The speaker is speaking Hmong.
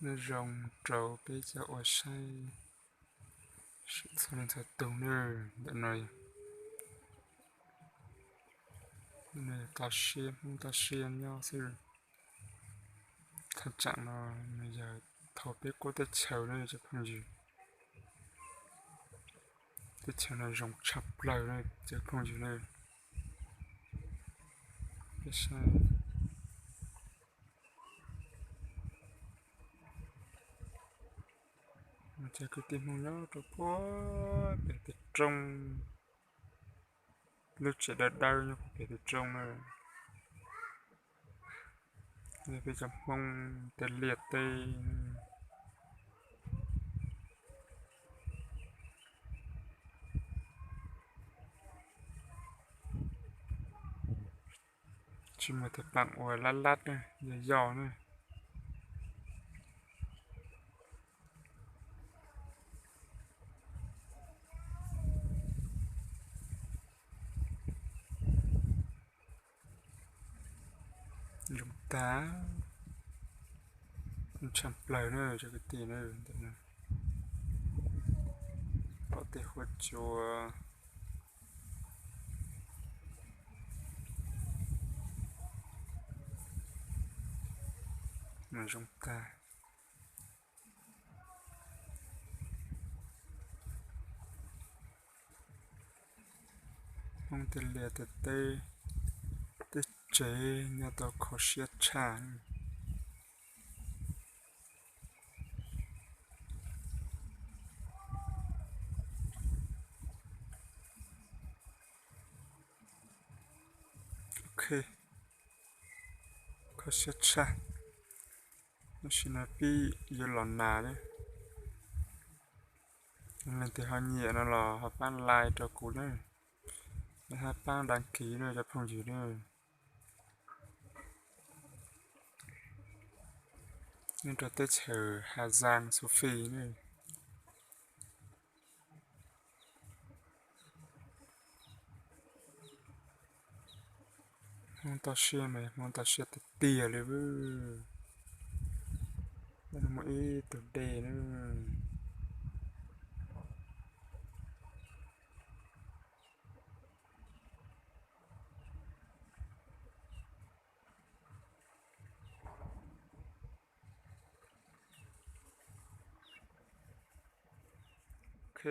Nyob zoo rau peb cov uas saib txhua leej txhua tus nawb. Ntawm no, no yog toj siab, Hmoob toj siab nyob xwb. Thaj tsam no nws yog thaum peb quaj teb chaws na cov phooj ywg. Teb chaws no zoo tshaj plaws na cov phooj ywg na. Peb saib, cov kwv tij Hmoob nyob rau puag pem tus roob, lub tsev dawb dawb nyob puag pem tus roob na. Yog peb cov Hmoob tej liaj teb. Tsis muaj tej paam uas lab lab na, yog yog na. Zoo tag, tshaj plaws na cov kwv tij na. Pom tej huab cua mas zoo tag. Hmoob tej liaj tej teb, tej tsev nyob tau kho siab tshaj. Ok, kho siab tshaj. Tam sim no peb yuav los nas na. Leej twg ho nyiam no los ho pab like rau kuv na, los ho pab đăng ký na cov phooj ywg na. Nyob rau teb chaws Hà Giang, Xu Fis na. Hmoob toj siab mas Hmoob toj siab tiag tiag li. Muaj ib tug dej na. Ok.